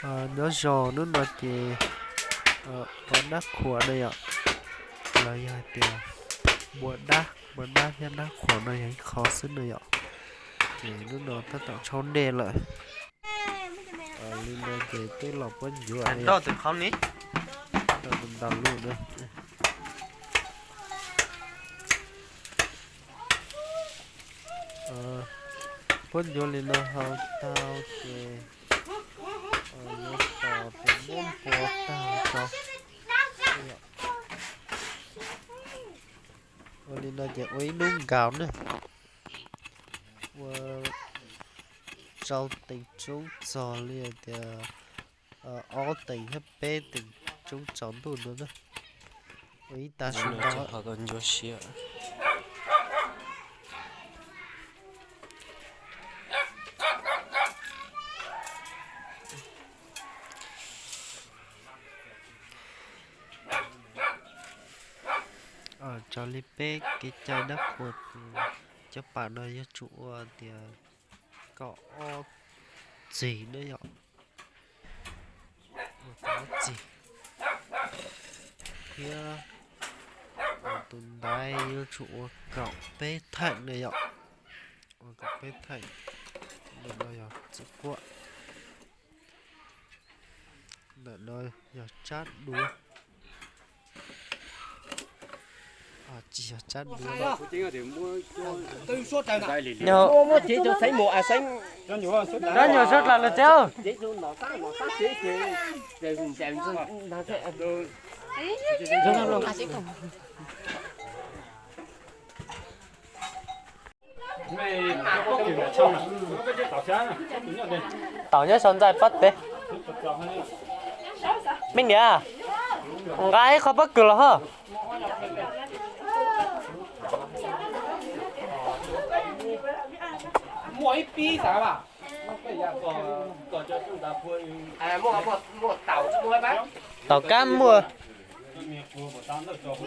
Nyob zoo, hnub no ces ua dab khuam na yom, los yog hais tias npua dab, npua dab thiab dab khuam no yog ib qho xwb na yom. Ces hnub no tab tom tshaub dej lawm. Li no ces twb los puab ncuav li, ntau lub na. Puab ncuav li no hau tau ces yuav tos tus muab npua tag tso. Ua li no ces ua ib hnub nkaus na. Ua rau teev tsoob txog li tias ob teev thiab peb teev tsoob tsaus ntuj no na. Ua ib tag su ntau. Raws li peb kev cai dab qhuas ces cov pam no yuav tsum ua tias kaum ob txig na yom. Ua kaum ob txig thiab tus ntaiv yuav tsum ua kaum peb theem na yom. Ua kaum peb theem. Ntawm no yog txiv quaj. Ntawm no yog tsab duav. Tsis yog tsab duav. Nyuam sub dlawg lawm txiv. Taum nyob sau ntxaij pob teg. Me niam, nqa ib qho pob kws los ho. Taum kab muaj. Nthuav ntawv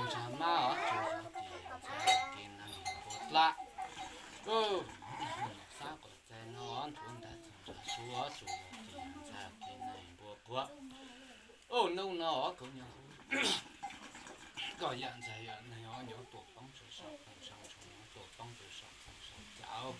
txog ntshav mab os, tsuas yog tis ntxhais kev neeg npua dlab. Xab quav txaig no nthuav ntawv txog ntshav sub os, tsuas yog tis ntxhais kev neeg npua quav. Ub, hnub no os kuv nyuam qhuav koj yam ntxhais yam neeg os, nyuam tuam poob tsuas saum qeej saum ntshav, nyuam tuam poob tsuas saum qeej saum ntshav.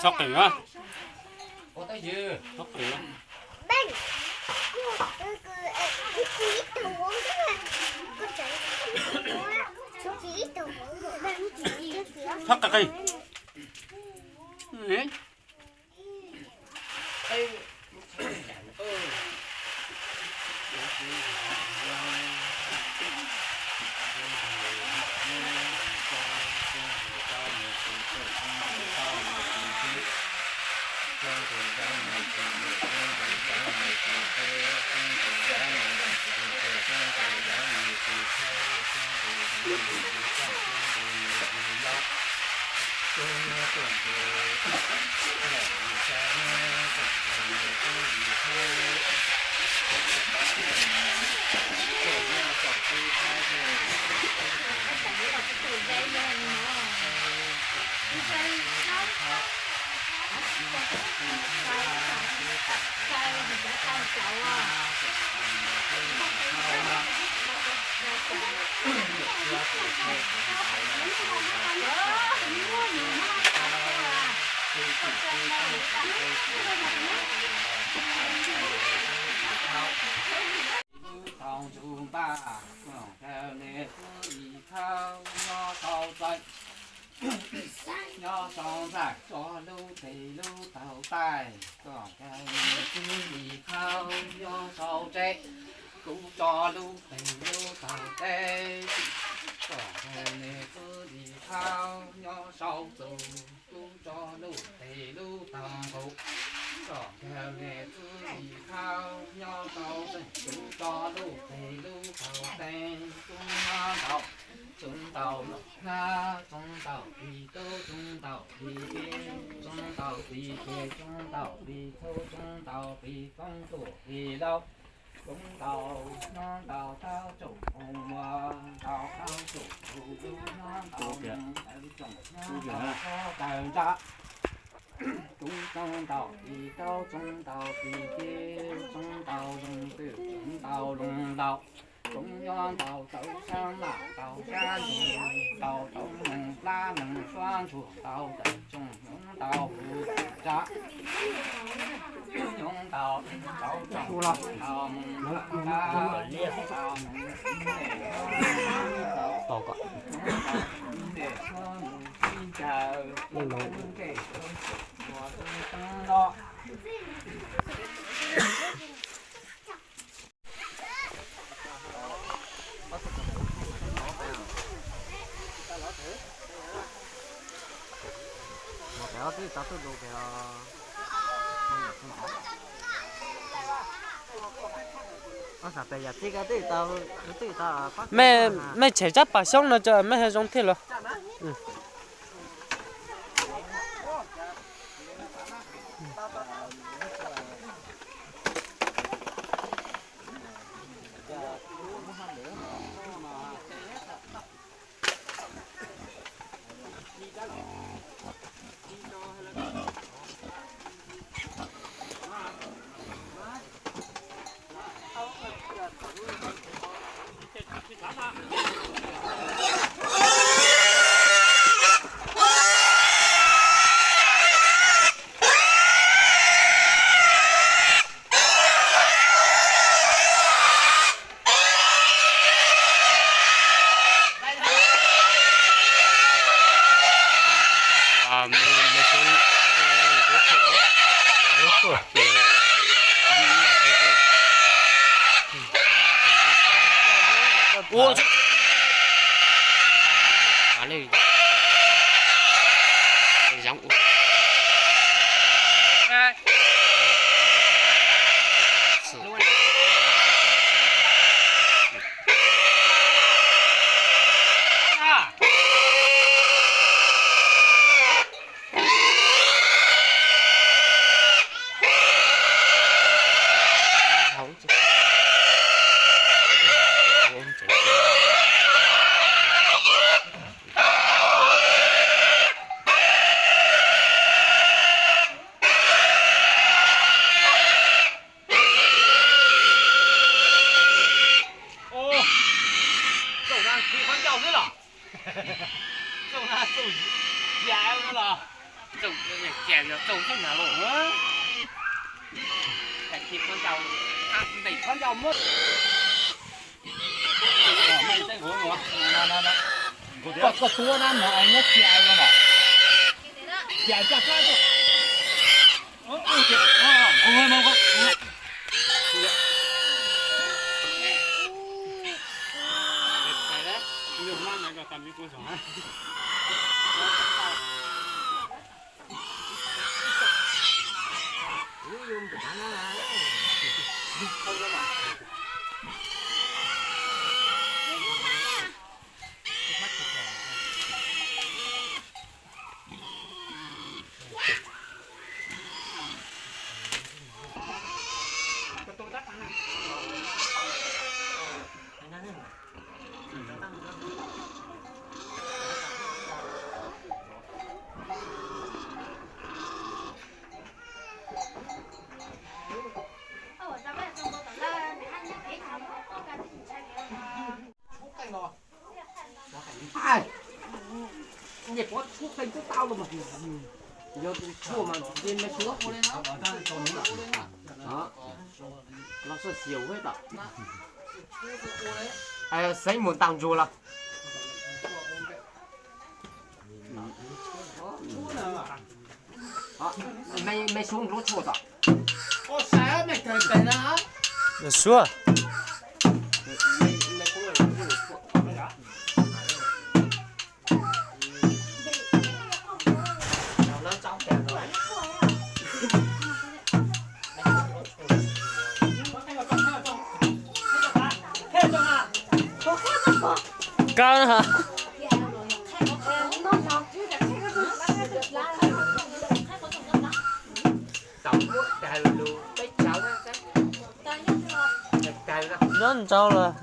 Txhob qw na. Txhob qw. Txhob qw qw. Tau ntsug npaj, koj kawg me tub yim khawb nyob sau txawj, nyob sau ntxaj tso lub teg lub taug taij, koj kawg me tub yim khawb nyob sau tsev, kuv tso lub teg lub taug teb, koj kawg me tub yim khawb nyob sau txus, kuv tso lub teg lub taug nqus, koj kawg me tub yim khawb nyob sau tsev, kuv tso lub teg lub taug teb, kuv nyob ntau, txug ntau noj hnab, txug ntau plig tub, txug ntau plig kiv, txug ntau plig kiag, txug ntau plig txhub, txug ntau plig koob tuaj plig lauj, txug ntau nyob ntau taub tsoom mus, ntau taub tsoom mus, nyob ntau ntawv tsoom nyob ntau taws ntsab, txug ntau plig taub, txug ntau plig kiv, txug ntau zoo twm, txug ntau zoo ntau, txug nyob ntau tawv sab maj, tau sab ntug, ntau tawv neeg plab neeg suab ntsuag, ntau tawv tsoom nyob ntau hu tsav, nyob ntau tawv tsoom ntau mus plab, ntau mus ntau ntau ntej, ntau mus sib ncaws, ntej ua tub tub no. Mej, mej tshem tsab pas xyoob no tso mej ho zoo thiaj los. Ov, txaus na, tsis qhov ncauj xwb los? Txaus na, txaus cas no los? Txaus, cas yog txaus xwb na los? Tsis qhov ncauj, ntev qhov ncauj muab. Koj, koj tuav na, no nyob cia no los? Cia caj kab. Niam pov tshuaj qeej twb tau los mas, yog tus tshuaj mas ntshe me suav ua li no. Los xav xyaum hab tom. Xeeb mus ntaus ntsuag los. Me suav ntsuav tshuaj tom. Suav. Kawg na. Nyob ntau lawm.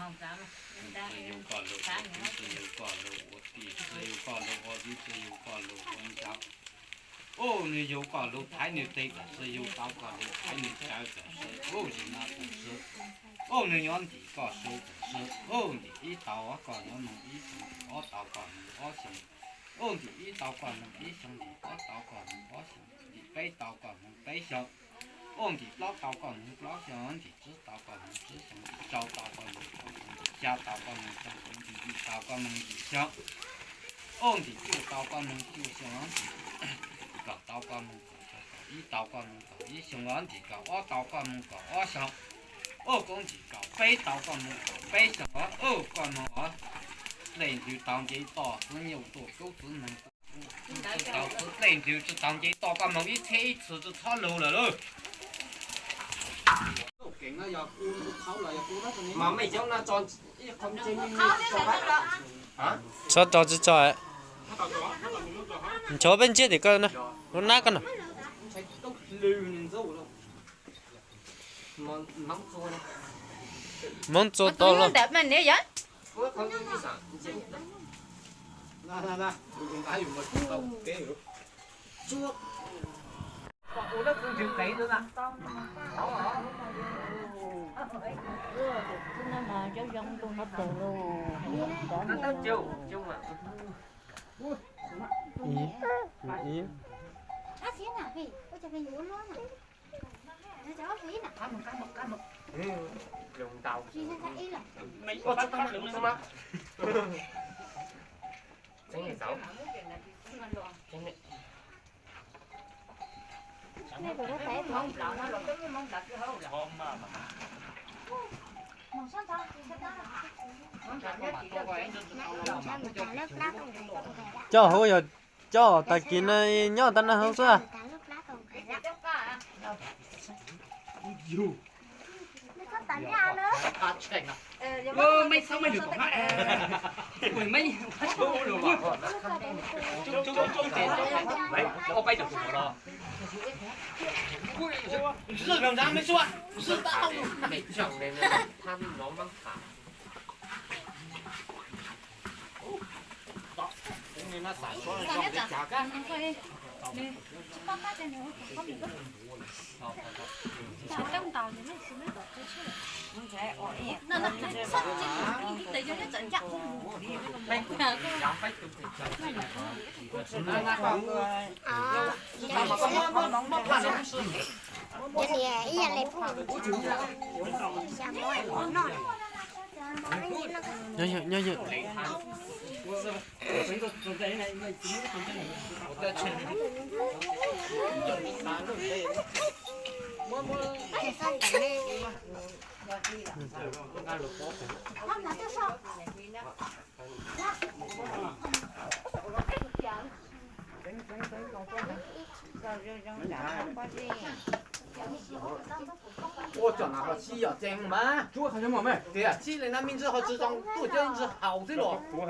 Txiv yug koj lug ua kwv, txiv yug koj lug ua tij, txiv yug koj lug ua viv, txiv yug koj lug ua ntxhais. Ub, nwg yug koj lug thaiv nwg teg, txiv yug tau koj lug thaiv nwg cawv tam sim. Ub, zim no tam sim. Ub, nwg yuav ntim koj su tam sim. Ub, ntim ib tau koj yuav moog ib xyoo, ntim ob tau koj moog ob xyoo. Ub, ntim ib tau koj moog ib xyoo, ntim ob tau koj moog ob xyoo, ntim peb tau koj moog peb xyoo. Ub, ntim plaub tau koj moog plaub xyoo, ntim tsib tau koj moog tsib xyoo, ntim rau tau koj moog rau xyoo, ntim xya tau koj moog xya xyoo, ntim yim tau koj moog yim xyoo. Ub, ntim cuaj tau koj moog cuaj xyoo, ntim kaum tau koj moog kaum xyoo, kaum ib tau koj moog kaum ib xyoo, ntim kaum ob tau koj moog kaum ob xyoo. Ub, koj ntim kaum peb tau koj moog kaum peb xyoo, ub, koj moog os. Dlej ntwg tau nce toj, txiv nyuj tuaj kub txiv neeg tuaj kub, txiv tau txiv dlej ntwg tsi tau nce toj, koj moog ib txhiab ib txhis tsi txhob lug lawm lauj. Txhob tso tsi tso, nchuav peb ntsiab tim koj na, lub nab koj no. Hmoov txua tau los. Ib, ib. Coj hauv yog coj tag kis no nyob tag no hauv xwb. Nyob, nyob, nyob. Ua tsam na ho sib yom tseeb mas. Tias sib li na me ntsis ho tsi zoo tuaj cov ntsis haus xwb los. Hmoob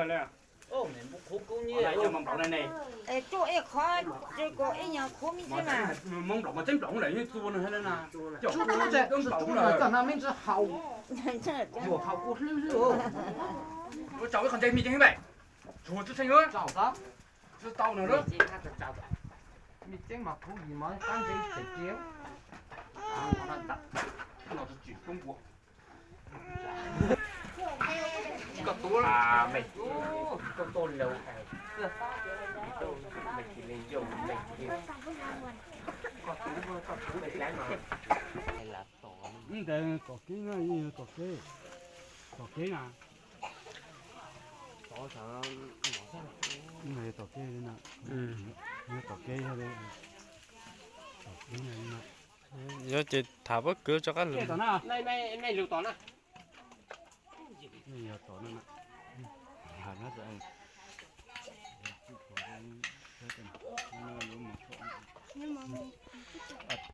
nplaum mas tseeb nplaum lawm yeej txua no hab na. Tsuas tub tseem tub nplaum lawm txog no me ntsis haus. Yuav haus kua hlwb hlwb. Ua tsaus ib qho ntej me ceev me. Tsuas tub tseem tsaus tau. Tsi tau no lawm. Me ceeb mas khuv yim mas qab ntse tseem cia. No tsis tsim tub npua. Koj tuav, koj tuav laug hais, koj tuav, koj tuav, koj tuav me plab no. Ntawd tom kev no, yog tom kev, tom kev na. Tom kev, tom kev, tom kev. Yuav ces tham pob kws rov qab lug.